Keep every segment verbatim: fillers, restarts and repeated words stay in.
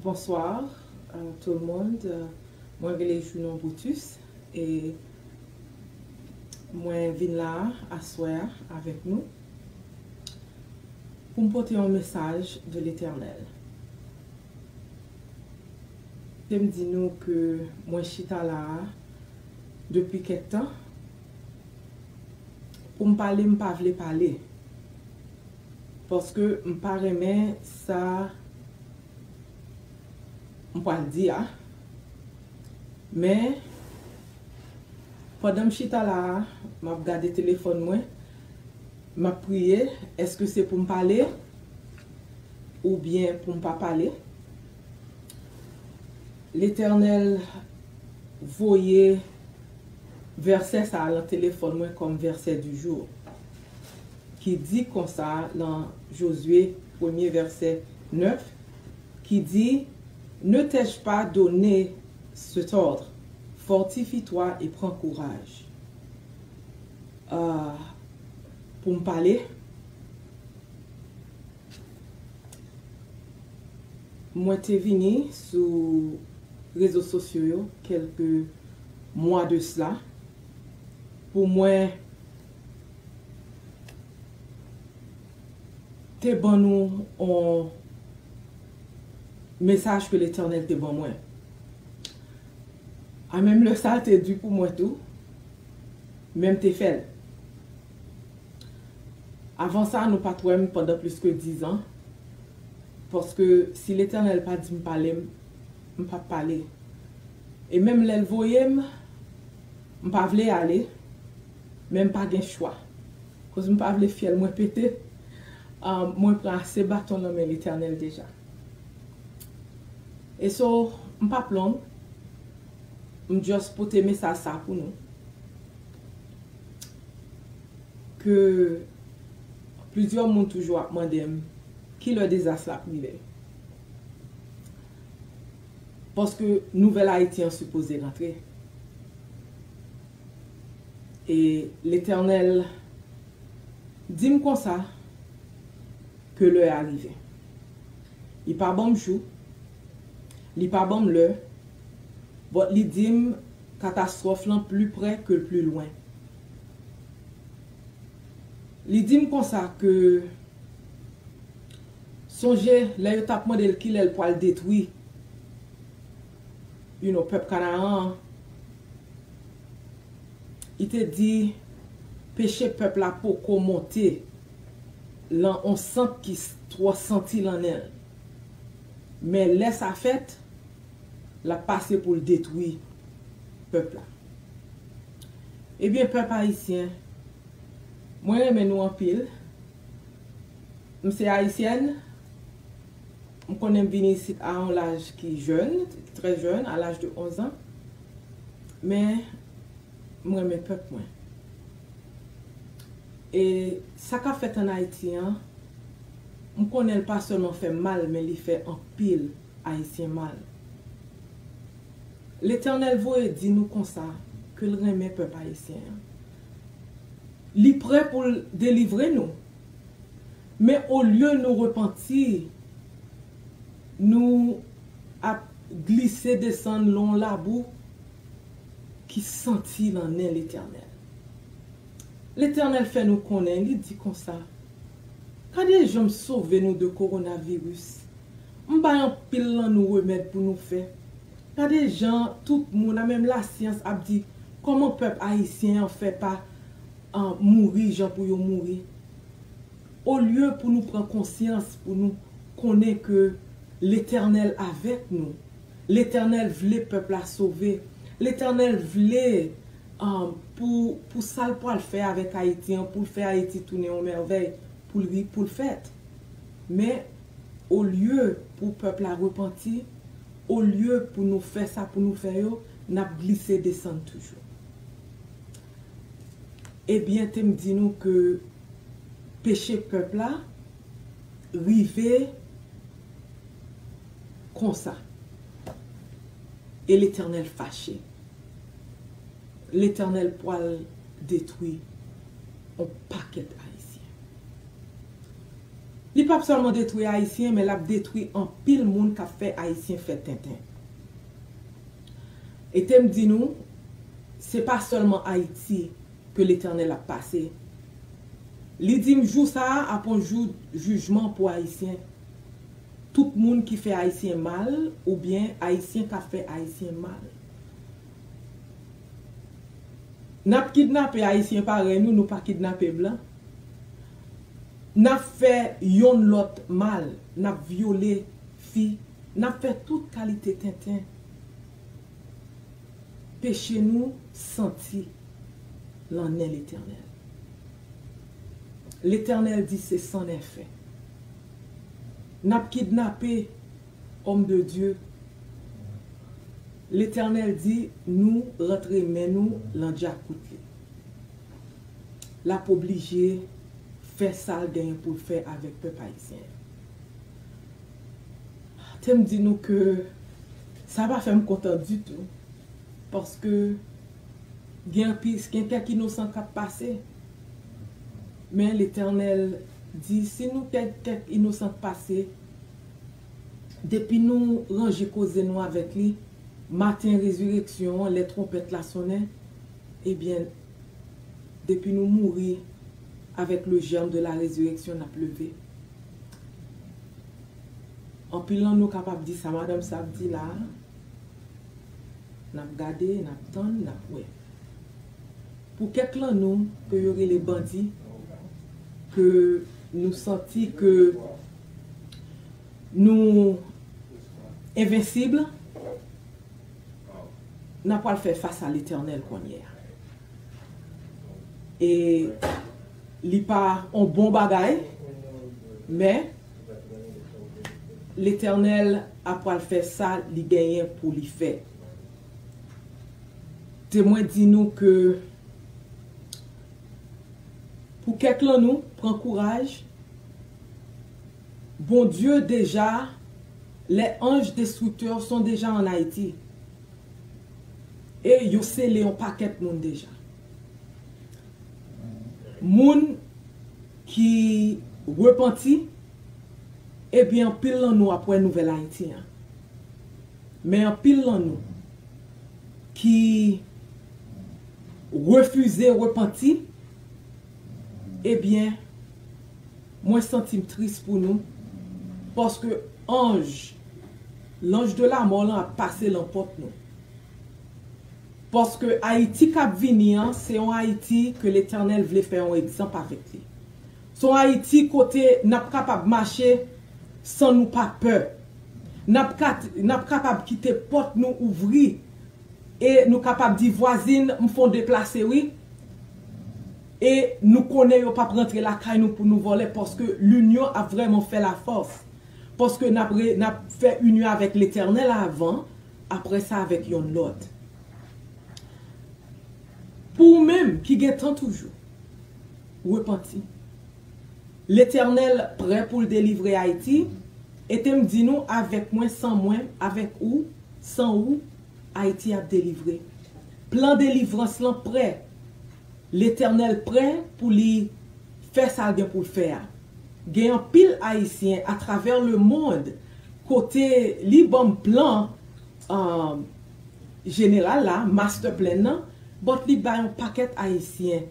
Bonsoir, euh, tout le monde. Euh, mwen rele Junon Brutus e mwen vin la aswè a avèk nou pou m pote yon mesaj de Letènèl. Te m di nou ke mwen chita la a depi kèk tan. Pou m pale, m pa vle pale. Paske m pa renmen sa m pral di a. Men, pandan m chita la a, m ap gade telefòn mwen, m ap priye, èske se pou m pale oubyen pou m pa pale? Letènèl voye vèsè sa a lan telefòn mwen kòm vèsè du jour, ki di konsa lan Jozye premye vèsè nèf, ki di, Ne t'ai-je pas donné cet ordre? Fortifie-toi et prends courage. Ah, pou m pale, mwen te vini sou rezo sosyo yo kèlke mwa de sla pou mwen te ban nou yon mesaj ke Letènèl te ban mwen. A menm lè sa, l te di pou mwen tou, men m te fè l. Avan sa, nou pa t wè m pandan plis ke dizan, paske si Letènèl pa di m pale, m, m p ap pale. E menm lè l voye m, m pa vle ale, men m pa gen chwa. Koz m pa vle fyèl mwen pete, ah, mwen pran ase baton nan men Letènèl deja. E so, m p ap long, m just pote mesaj sa pou nou. Ke plizyè moun toujou ap mande m, kilè dezas la ap rive? Paske nouvèl Ayiti an sipoze rantre. E Letènèl di m konsa ke lè a rive. Li pa ban m jou, li pa ban m lè, but li di m katastwòf lan pli prè ke l pli lwen. Li di m konsa ke, sonje, lè yo t ap mande l kilè l pral detwi, you know, pèp Kanaran an, li te di peche pèp la poko monte lan on sant ki s-, twò santi lan nen l. Men lè sa fèt, l ap pase pou l detwi pèp la. Ebyen, pèp ayisyen, mwen renmen nou anpil. M se ayisyèn. M konnen m vini isit a yon laj ki jèn, trè jèn, a laj de onz an. Men, m renmen pèp mwen. E sa k ap fèt ann Ayiti an, m konnen l pa sèlman fè m mal, men li fè anpil Ayisyen mal. Letènèl voye di nou konsa ke l renmen pèp ayisyen an. Li prè pou l delivre nou. Men olye nou repanti, nou ap glise desann lan yon labou ki santi lan nen Letènèl. Letènèl fè nou konnen, li di konsa, gade jan m sove nou de kowonaviris. M bay anpil lan nou remèd pou nou fè. Gade jan tout moun, a menm lasyans ap di, kòman pèp ayisyen an fè pa, ah, mouri jan pou yo mouri. Olye pou nou pran konsyans, pou nou konnen ke Letènèl avèk nou, Letènèl vle pèp la sove, Letènèl vle, um, pou, pou sa l pral fè avèk Ayiti an, pou l fè Ayiti tounen yon mèvèy, pou l ri, pou l fèt. Men, olye pou pèp la repanti, olye pou nou fè sa pou nou fè yo, n ap glise desann toujou. Ebyen, te m di nou ke peche pèp la rive konsa. E Letènèl fache. Letènèl pwal detwi on pakèt Ayisyen. Li p ap sèlman detwi Ayisyen, men l ap detwi anpil moun k ap fè Ayisyen fè tenten. E te m di nou, se pa sèlman Ayiti ke Letènèl ap pase. Li di m jou sa a ap yon jou jijman pou Ayisyen. Tout moun ki fè Ayisyen mal, oubyen Ayisyen k ap fè Ayisyen mal. N ap kidnape Ayisyen parèy nou, nou pa kidnape blan. N ap fè yonn lòt mal, n ap vyole fi, n ap fè tout kalite tenten. Peche nou santi lan nen Letènèl. Letènèl di se san nèfen. N ap kidnape òm de Dye. Letènèl di nou rantre men nou lan djakout li. L ap oblije fè sa l genyen pou l fè avèk pèp ayisyen an. Te m di nou ke sa pa fè m kontan ditou, paske gen anpil, gen kèk inosan k ap pase. Men Letènèl di, si nou kèk, kèk inosan k pase, depi nou ranje koze nou avèk li, maten rezireksyon an, lè twonpèt la sonnen, ebyen, depi nou mouri, avec le germe de la résurrection, n ap leve. Anpil nan nou kapab di sa madanm sa ap di la a. N ap gade, n ap tann, n ap wè. Pou kèk lan nou ke yo rele bandi, ke nou santi ke nou envensib, n ap pral fè fas a Letènèl kounye a. E li pa yon bon bagay, men Letènèl ap pral fè sa li genyen pou li fè. Te mwen di nou ke pou kèk lan nou, pran kouraj. Bondye deja, les anges destructeurs sont déjà en Haïti. E yo sele yon pakèt moun deja. Moun ki repanti, ebyen, anpil lan nou ap wè nouvèl Ayiti an. Men anpil lan nou ki refize repanti, ebyen, mwen santi m tris pou nou, paske anj, l'ange de la mort lan ap pase lan pòt nou. Paske Ayiti k ap vini an, se yon Ayiti ke Letènèl vle fè yon egzanp avèk li. Se yon Ayiti kote n ap kapab mache san nou pa pè. N ap ka, n ap kapab kite pòt nou ouvri e nou kapab di, vwazin, m fè w deplase wi. E nou konnen yo p ap rantre lakay nou pou nou vòlè, paske linyon ap vrèman fè lafòs. Paske n ap re, n ap fè inyon avèk Letènèl avan, apre sa avèk yonn lòt. Pou ou menm ki gen tan toujou, repanti. Letènèl prè pou l delivre Ayiti, e te m di nou, avèk mwen, san mwen, avèk ou, san ou, Ayiti ap delivre. Plan delivrans lan prè. Letènèl prè pou li fè sa l gen pou l fè a. Gen anpil Ayisyen atravè lemonn kote li ban m plan, um, jeneral la, master plan nan, but li bay yon pakèt Ayisyen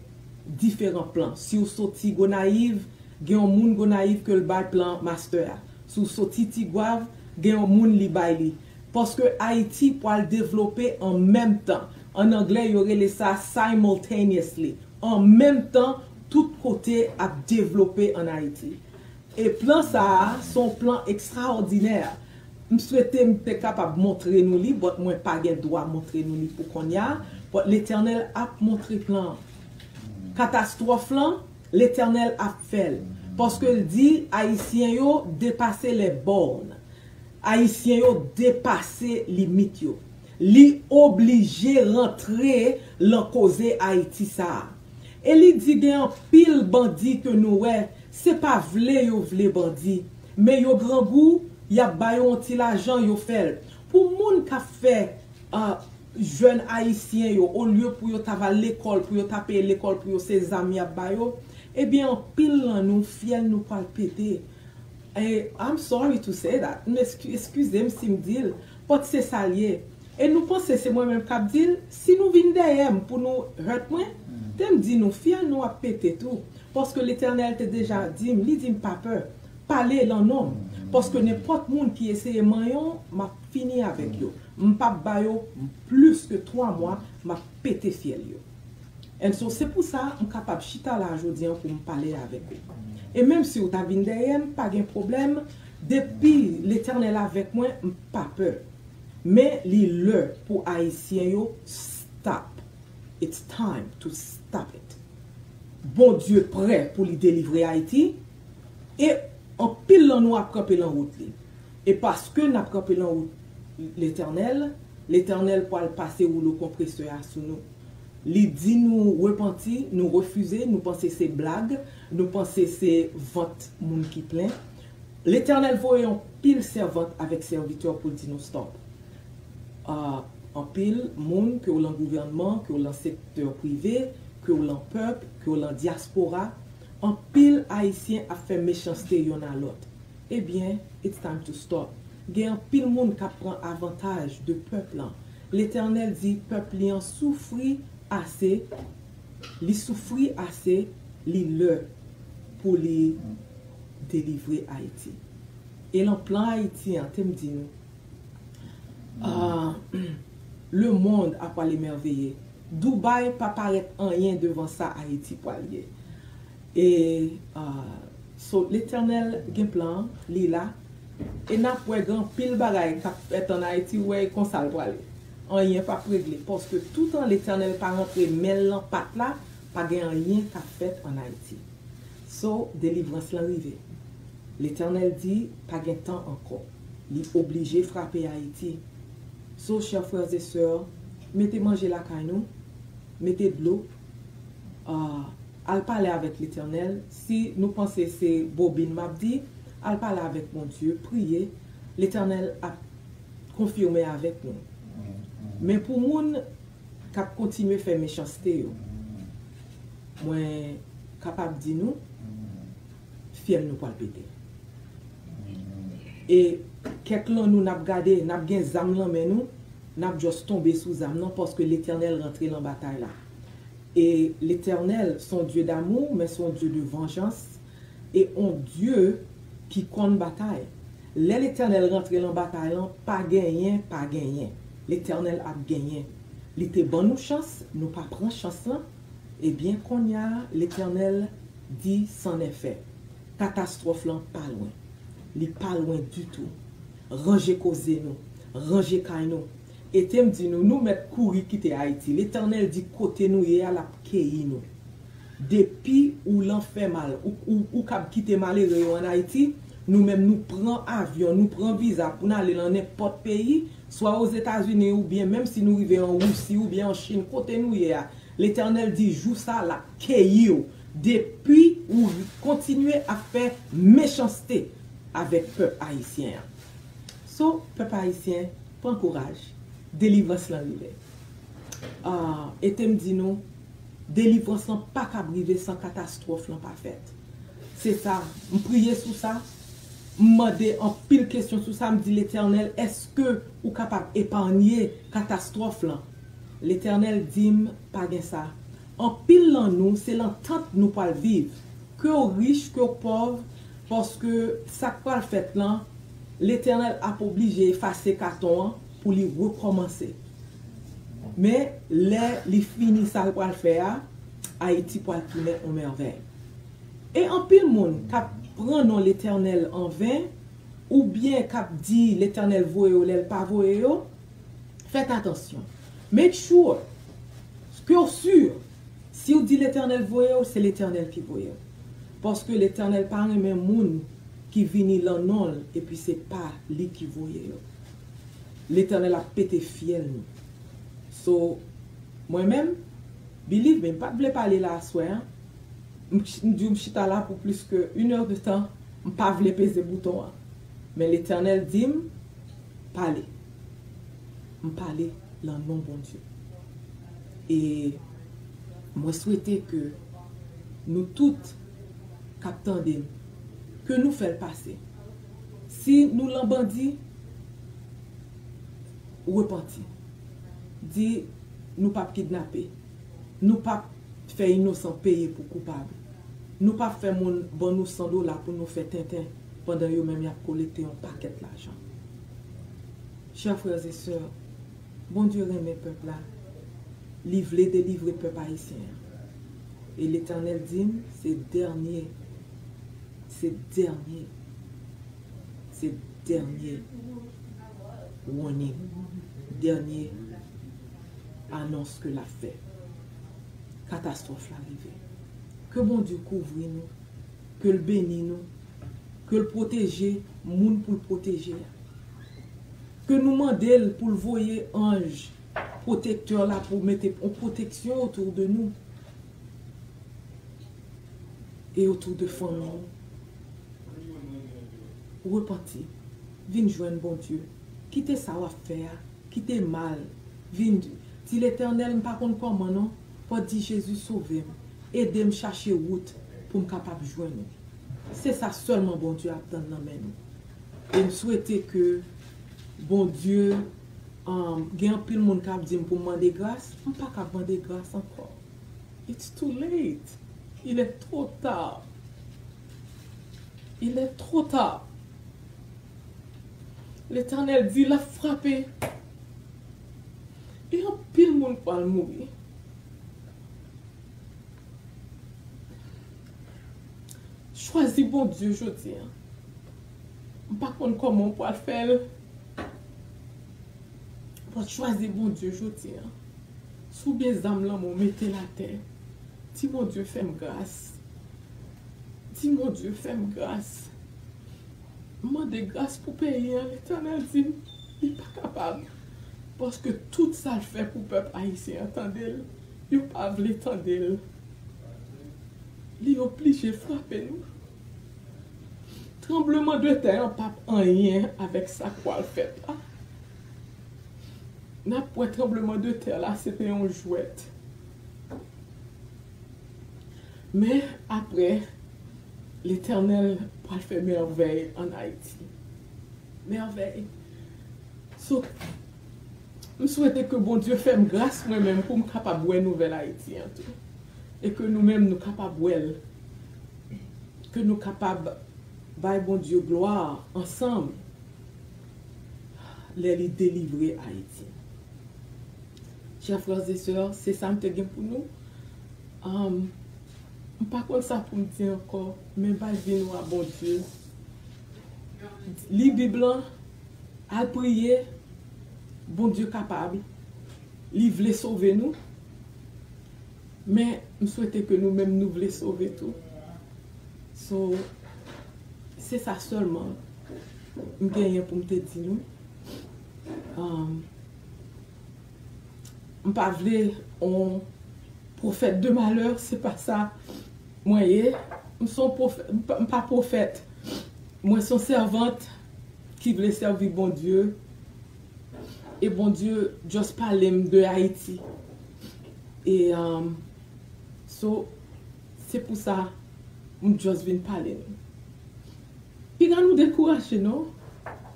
diferan plan. Si w soti Gonayiv, gen yon moun Gonayiv ke l bay plan master a. Si w soti Tigwav, gen yon moun li bay li. Paske Ayiti pral devlope an menm tan. An anglè, yo rele sa simultaneously. An menm tan, tout kote ap devlope an Ayiti. E plan sa a, se yon plan ekstraòdinè. M swete m te kapab montre nou li, but mwen pa gen dwa montre nou li pou kounye a. But Letènèl ap montre plan an. Katastwòf lan, Letènèl ap fè l. Paske l di, Ayisyen yo depase les bornes. Ayisyen yo depase limit yo. Li oblije rantre lan koze Ayiti sa a. E li di gen anpil bandi ke nou wè, se pa vle yo vle bandi. Men yo grangou, y ap ba yo yon ti lajan, yo fè l. Pou moun k ap fè, ah, jèn ayisyen yo, olye pou yo ta va lekòl, pou yo ta peye lekòl pou yo, se zam y ap ba yo, ebyen, anpil lan nou, fyèl nou pral pete. E, I'm sorry to say that. M eski-, eskize m si m di l, but se sa l ye. E nou panse se mwen menm k ap di l, si nou vin dèyè m pou nou hurt mwen, te m di nou, fyèl nou ap pete tou. Paske Letènèl te deja di m, li di m pa pè, pale lan non m. Paske nenpòt moun ki eseye manyen w, m ap fini avèk yo. M p ap ba yo plis ke twa mwa, m ap pete fyèl yo. And so, se pou sa m kapab chita la jodi an pou m pale avèk ou. E menm si w ta vin dèyè m, pa gen pwoblèm. Depi Letènèl avèk mwen, m pa pè. Men li lè pou Ayisyen yo stop. It's time to stop it. Bondye prè pou li delivre Ayiti. E anpil lan nou ap kanpe lan wout li. E paske n ap kanpe lan wout Letènèl, Letènèl pral pase woulo konpresè a sou nou. Li di nou repanti, nou refize, nou panse se blag, nou panse se vant moun ki plen. Letènèl voye yon pil sèvant avèk sèvitè pou l di nou stop. Ah, anpil moun, ke w lan gouvènman, ke w lan sektè prive, ke w lan pèp, ke w lan dyaspora, anpil Ayisyen ap fè mechanste yonn a lòt. Ebyen, it's time to stop. Gen anpil moun k ap pran avantaj de pèp lan. Letènèl di pèp li an soufri ase, li soufri ase, li lè pou li delivre Ayiti. E lan plan Ayiti an, te m di nou, ah, lemonn ap pral emèveye. Dubai pa parèt anyen devan sa Ayiti pral ye. E, ah, so, Letènèl gen plan, li la. E n ap wè gen anpil bagay k ap fèt ann Ayiti, w wè e konsa l prale. Anyen p ap regle, paske toutan Letènèl pa rantre men l lan pat la, pa gen anyen k ap fèt ann Ayiti. So, delivrans lan rive. Letènèl di, pa gen tan ankò. Li oblije frape Ayiti. So, chè frè e sè, mete manje lakay nou, mete dlo, ah, al pale avèk Letènèl. Si nou panse se bobin m ap di, al pale avèk Bondye, priye. Letènèl ap konfime avèk nou. Men pou moun k ap kontinye fè mechanste yo, mwen kapab di nou, fyèl nou pral pete. E kèk lan nou n ap gade, n ap gen zam lan men nou, n ap just tonbe sou zam nan, paske Letènèl rantre lan batay la. E Letènèl se yon Dye damou, men se yon Dye de vanjans, e yon Dye ki konn batay. Lè Letènèl rantre lan batay lan, pa genyen, pa genyen. Letènèl ap genyen. Li te ban nou chans, nou pa pran chans lan. Ebyen, kounye a, Letènèl di, c'en est fait. Katastwòf lan pa lwen. Li pa lwen ditou. Ranje koze nou. Ranje kay nou. E te m di nou, nou mèt kouri kite Ayiti. Letènèl di kote nou ye a, l ap keyi nou. Depi ou lan fè mal, ou, ou, ou kab kite malere yo ann Ayiti, nou menm nou pran avyon, nou pran viza pou n ale lan nenpòt peyi, swa Ozetazini oubyen menm si nou rive an Wisi oubyen an Chin, kote nou ye a, Letènèl di jou sa a l ap keyi w depi ou kontinye ap fè mechanste avèk pèp ayisyen an. So, pèp ayisyen, pran kouraj, delivrans lan rive. Ah, e te m di nou, delivrans lan pa kab rive san katastwòf lan pa fèt. Se sa, m priye sou sa, m mande anpil kesyon sou sa, m di, Letènèl, èske ou kapab epanye katastwòf lan? Letènèl di m, pa gen sa. Anpil lan nou, se lan tant nou pral viv. Ke w rich, ke w pòv, paske sa k pral fèt lan, Letènèl ap oblije efase katon an pou li rekòmanse. Men, lè li fini sa l pral fè a, Ayiti pral tounen yon mèvèy. E anpil moun k ap pran non Letènèl anven, oubyen k ap di Letènèl voye yo lè l pa voye yo, fèt atansyon. Make sure ke w si, si w di Letènèl voye w, se Letènèl ki voye w. Paske Letènèl pa renmen moun ki vini lan non l epi se pa li ki voye yo. Letènèl ap pete fyèl nou. So, mwen menm, believe me, m pa t vle pale la aswè an. M ch-, m di w m chita la pou plis ke une heure de temps, m pa vle peze bouton an. Men Letènèl di m, pale. M pale lan non Bondye. E mwen swete ke nou tout k ap tande m, ke nou fè l pase. Si nou lan bandi, repanti. Di nou p ap kidnape. Nou p ap fè inosan peye pou koupab. Nou p ap fè moun ban nou san dola pou nou fè tenten pandan yo menm y ap kolekte yon pakèt lajan. Chè frè e sè, Bondye renmen pèp la. Li vle delivre pèp ayisyen an. E Letènèl di n, se dènye, se dènye, se dènye warning, dènye anons ke l ap fè. Katastwòf la rive. Ke Bondye kouvri nou, ke l beni nou, ke l pwoteje moun pou l pwoteje a. Ke nou mande l pou l voye anj pwotektè la pou mete yon pwoteksyon otou de nou e otou de fanmi nou. Repanti, vin jwenn Bondye. Kite sa w ap fè a, kite mal. Vin di, Letènèl, m pa konn kòman non, fò di Jezi sove m, ede m chache wout pou m kapab jwenn ou. Se sa sèlman Bondye ap tann nan men nou. E m swete ke Bondye, um, gen anpil moun k ap di m pou m mande gras, m pa ka mande gras ankò. It's too late. Il est trop tard. Il est trop tard. Letènèl di l ap frape. E anpil moun pral mouri. Chwazi Bondye jodi a. M pa konn kòman w pral fè l. But chwazi Bondye jodi a. Si w gen zam nan men w, mete l atè. Di Bondye fè m gras. Di Bondye fè m gras. M mande gras pou peyi an, Letènèl di m li pa kapab. Paske tout sa l fè pou pèp ayisyen an tande l, yo pa vle tande l. Li oblije frape nou. Tranbleman de tè an p ap anyen avèk sa k pral fèt la. N ap wè tranbleman de tè la, se te yon jwèt. Men apre, Letènèl pral fè mèvèy ann Ayiti. Mèvèy. So, m swete ke Bondye fè m gras mwen menm pou m kapab wè nouvèl Ayiti an tou. E ke nou menm nou kapab wè l. Ke nou kapab bay Bondye glwa ansanm lè li delivre Ayiti. Chè frè e sè, se sa m te gen pou nou. Um, m pa konn sa pou m di ankò, men bay vi nou a Bondye. Li Bib lan, al priye, Bondye kapab. Li vle sove nou. Men, m swete ke nou menm nou vle sove tou. So, se sa sèlman m genyen pou m te di nou. Um, m pa vle on pwofèt de malè, se pa sa mwen ye. M se on pwofè-, m pa, m pa pwofèt. Mwen se on sèvant ki vle sèvi Bondye. E Bondye just pale m de Ayiti. E, um, so, se pou sa m just vin pale nou. Piga nou dekouraje non,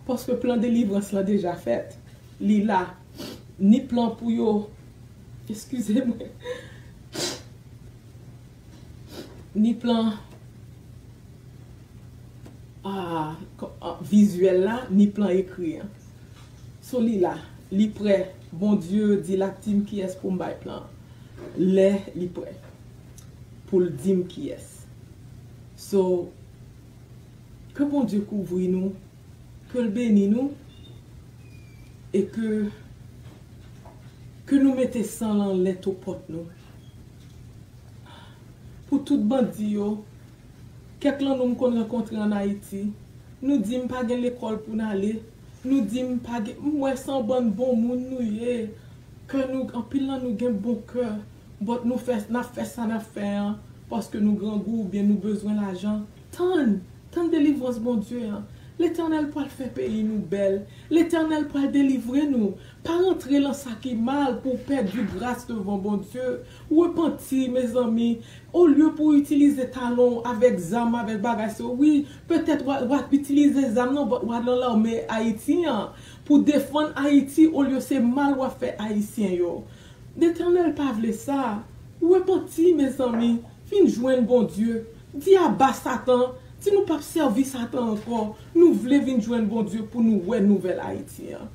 paske plan delivrans lan deja fèt. Li la. Ni plan pou yo, eskize mwen. Ni plan, ah, kò-, ah, vizyèl la, ni plan ekri an. So li la, li prè. Bondye di l ap di m kiyès pou m bay plan an. Lè li prè. Pou l di m kiyès. So, ke Bondye kouvri nou, ke l beni nou, e ke, ke nou mete san lan lèt o pòt nou. Pou tout bandi yo, kèk lan nou m konn rankontre ann Ayiti, nou di m pa gen lekòl pou n ale, nou di m pa gen, m wè se yon bann bon moun nou ye, ke nou, anpil lan nou gen bon kè, but nou fè, n ap fè sa n ap fè an, paske nou grangou oubyen nou bezwen lajan. Tann, tann delivrans Bondye an. Letènèl pral fè peyi nou bèl. Letènèl pral delivre nou. Pa rantre lan sa ki mal pou w pèdi gras devan Bondye. Repanti, mezanmi. Olye pou w itilize talon w avèk zam, avèk bagay sa yo, wi, petèt w a, w ap itilize zam nan, but w a nan lame Ayiti an pou defann Ayiti, olye se mal w ap fè Ayisyen yo. Letènèl pa vle sa. Repanti, mezanmi. Vin jwenn Bondye. Di aba Satan. Di nou p ap sèvi Satan ankò. Nou vle vin jwenn Bondye pou nou wè nouvèl Ayiti an.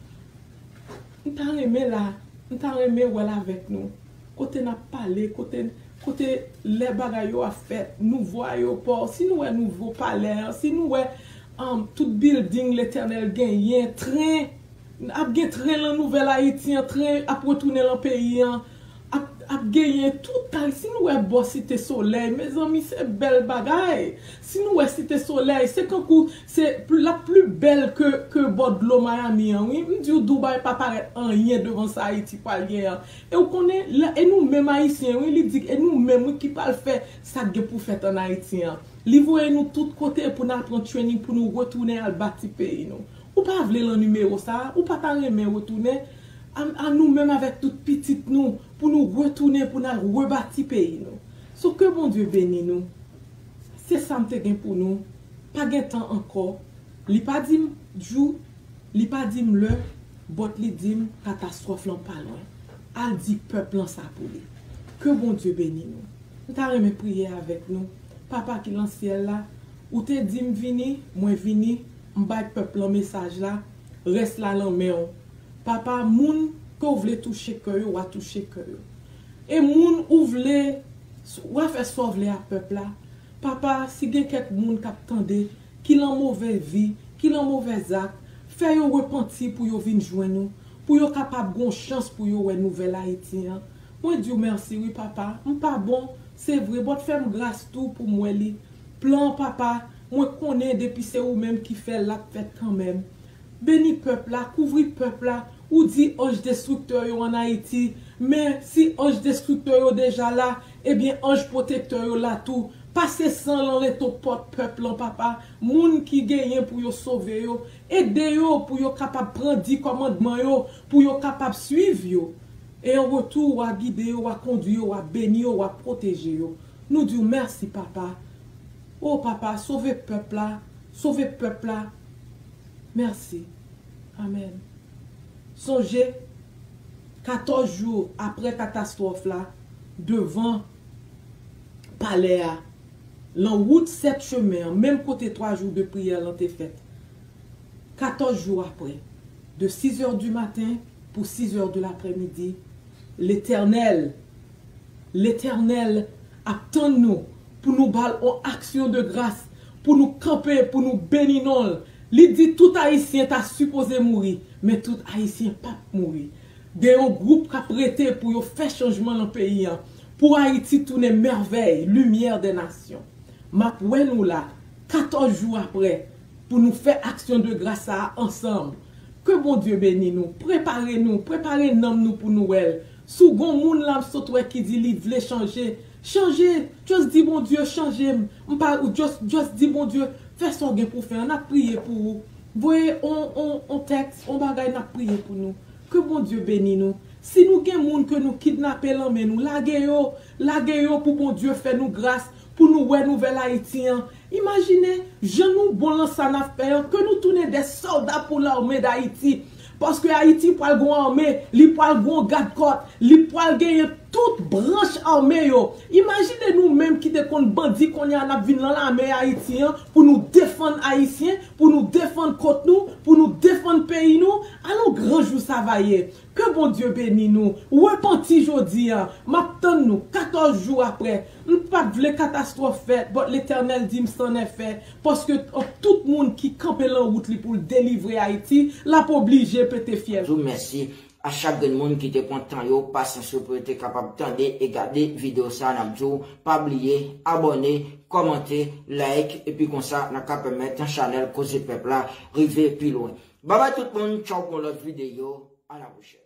M ta renmen la, m ta renmen wè l avèk nou. Kote n ap pale, kote, kote lè bagay yo ap fèt, nouvo ayewopò, si nou wè nouvo palè an, si nou wè um, tout bilding Letènèl genyen, tren, ap gen tren lan Nouvèl Ayiti an, tren ap retounen lan peyi an, ap, ap genyen tout kay. Si nou wè bò Site Solèy, mezanmi, se bèl bagay. Si nou wè Site Solèy, se kankou, se pl- l ap pli bèl ke, ke bò dlo Miami an, wi. M di w, Dubai pa parèt anyen devan sa Ayiti pral gen an. E w konnen, la- e nou menm Ayisyen, wi, li di, e nou menm, wi, ki pral fè sa k gen pou fèt ann Ayiti an. Li voye nou tout kote pou n al pran training, pou nou retounen al bati peyi nou. Ou pa vle lan nimewo sa a? Ou pa ta renmen retounen? A, a nou menm avèk tout pitit nou, pou nou retounen, pou n al rebati peyi nou. So, ke Bondye beni nou. Se sa m te gen pou nou. Pa gen tan ankò. Li pa di m jou, li pa di m lè, but li di m katastwòf lan pa lwen. Al di pèp lan sa pou li. Ke Bondye beni nou. M ta renmen priye avèk nou. Papa ki lan syèl la, ou te di m vini, mwen vini, m bay pèp lan mesaj la, rès la lan men w. Papa, moun ke w vle touche kè yo, w a touche kè yo. E moun ou vle, w a fè sa w vle a pèp la. Papa, si gen kèk moun k ap tande, ki lan move vi, ki lan move zak, fè yo repanti pou yo vin jwenn ou, pou yo kapab gon chans pou yo wè nouvèl Ayiti an. Mwen di w mèsi wi papa, m pa bon, se vre, but fè m gras tou pou m wè li. Plan papa, mwen konnen depi se ou menm ki fè l, l ap fèt kanmenm. Beni pèp la, kouvri pèp la. Ou di anj destriktè yo ann Ayiti, men si anj destriktè yo deja la, ebyen anj pwotektè yo la tou. Pase san lan reto pòt pèp lan, papa. Moun ki genyen pou yo sove yo, ede yo pou yo kapab pran di kòmandman yo, pou yo kapab swiv yo. E an retou, w a gide yo, w a kondwi yo, w a beni yo, w a pwoteje yo. Nou di w mèsi, papa. O papa, sove pèp la, sove pèp la. Mèsi. Amèn. Sonje, katòz jou apre katastwòf la, devan palè a, lan wout sèt chemen an, menm kote twa jou de priyè lan te fèt. Katòz jou apre, de sizè di maten pou sizè de laprèmidi, Letènèl, Letènèl ap tann nou pou nou ba l on aksyon de gras, pou nou kanpe, pou nou beni non l. Li di tout Ayisyen ta sipoze mouri, men tout Ayisyen p ap mouri. Gen yon gwoup k ap rete pou yo fè chanjman lan peyi an, pou Ayiti tounen mèvèy, limyè dè nasyon. M ap wè nou la, katòz jou apre, pou nou fè aksyon de gras sa a ansanm. Ke Bondye beni nou, prepare nou, prepare nanm nou pou Nwèl. Si w gon moun la m sot wè ki di li vle chanje, chanje, just di Bondye chanje m, m pa, just, just di Bondye fè sa w gen pou fè an, n ap priye pou ou. Voye on, on, on tèks, on bagay, n ap priye pou nou. Ke Bondye beni nou. Si nou gen moun ke nou kidnape lan men nou, lage yo, lage yo pou Bondye fè nou gras, pou nou wè nouvèl Ayiti an. Imajine, jan nou bon lan sa n ap fè an, ke nou tounen dè sòlda pou lame d Ayiti. Paske Ayiti pral gon ame, li pral gon gadkòt, li pral genyen tout branch ame yo. Imajine nou menm ki te konn bandi, kounye a n ap vin lan lame Ayiti an pou nou defann Ayisyen, pou nou defann kont nou, pou nou defann peyi nou. Alon gran jou sa va ye. Ke Bondye beni nou. Repanti jodi a. M ap tann nou katòz jou apre. M pa t vle katastwòf fèt, but Letènèl di m c'en est fait, paske tout moun ki kanpe lan wout li pou l delivre Ayiti, l ap oblije pete fyèl. Di w mèsi a chak grenn moun ki te pran tan yo, pasyans yo pou yo te kapab tande e gade videyo sa a. N ap di w pa bliye abòne, kòmante, like, epi konsa n a ka pèmèt chanèl Koze Pèp la rive pi lwen. Babay tout moun, tchaw pou yon lòt videyo, a la pwochèn.